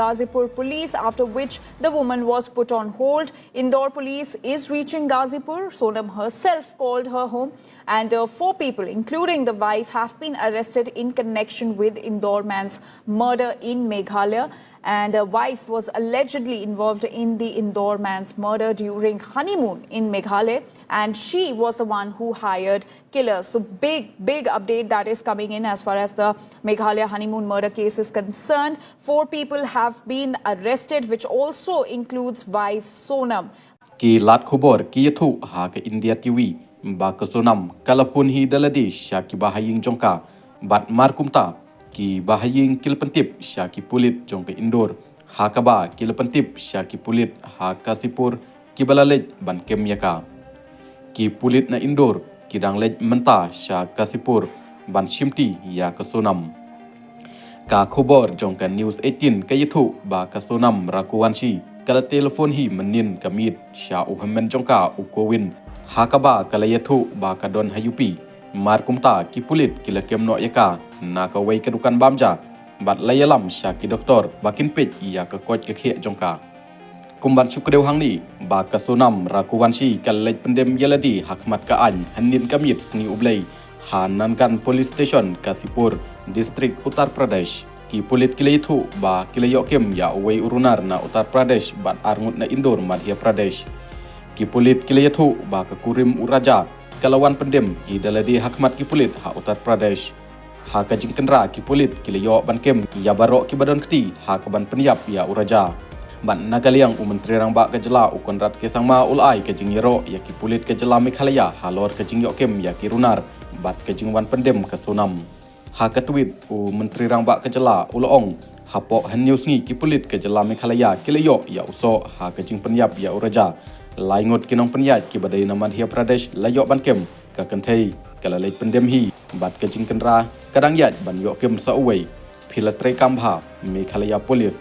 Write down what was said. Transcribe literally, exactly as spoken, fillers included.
Ghazipur police, after which the woman was put on hold. Indore police is reaching Ghazipur. Sonam herself called her home, and uh, four people, including the wife, have been arrested in connection with Indore man's murder in Meghalaya. And a wife was allegedly involved in the Indore man's murder during honeymoon in Meghalaya, and she was the one who hired killer. So big, big update that is coming in as far as the Meghalaya honeymoon murder case is concerned. Four people have been arrested, which also includes wife Sonam. Ki lad khubor ki ïathuh ha ka India T V ba ka Sonam ka la phone hi da lade sha ki bahaïing jong ka, bad mar kumta ki bahaïing ki la pyntip sha ki pulit jong ka Indore, ha kaba ki la pyntip sha ki pulit ha Kasipur, ki ba la leit ban kem ïa ka. Ki pulit na Indore ki dang leit mynta sha Kasipur ban shimti ïa ka Sonam. Ka khubor jong ka News eighteen ka ïathuh ba ka Sonam Raghuvanshi ka la telephone hi mynnin ka miet sha u hynmen jong ka u Kowin, ha kaba ka la ïathuh ba ka don ha U P. Mar kumta ki pulit ki la kem noh ïa ka na kawei ka dukan bam ja, bad la ïalam sha ki doktor ba kin peit ïa ka koit ka khiah jong ka. Kum ban shu kdew hangne ba ka Sonam Raghuvanshi ka la leit pyndem ïa lade ha khmat ka aiñ hynnin ka miet sngi U Blei ha Nangan Police Station, Kasipur, District Uttar Pradesh. Ki pulit ki la ïathuh ba ki la ïoh kem ïa uwei u runar na Uttar Pradesh bad arngut na Indore, Madhya Pradesh. Ki pulit ki la ïathuh ba ka kurim u Raja ka la wan pyndem hi da lade ha khmat ki pulit ha Uttar Pradesh. Ha ka jingkynra ki pulit ki la ïoh ban kem ïa baroh ki ba don kti ha ka ban pynïap ïa u Raja. Bad na ka liang u Myntri Rangbah ka jylla u Conrad K Sangma u la ai ka jingïaroh ïa ki pulit ka jylla Meghalaya halor ka jingïoh kem ïa ki runar bad ka jingwan pyndem ka Sonam. Ha ka tweet u Myntri Rangbah ka jylla u la ong, hapoh hynñiew sngi ki pulit ka jylla Meghalaya ki la ïoh ïa u soh ha ka jingpynïap ïa u Raja. Lai ngut ki nongpynïaid ki ba dei na Madhya Pradesh la ïoh ban kem, ka kynthei ka la leit pyndem hi bad ka jingkynra ka dang ïaid ban ïoh kem sa uwei. Phi la trei kam bha, Meghalaya Police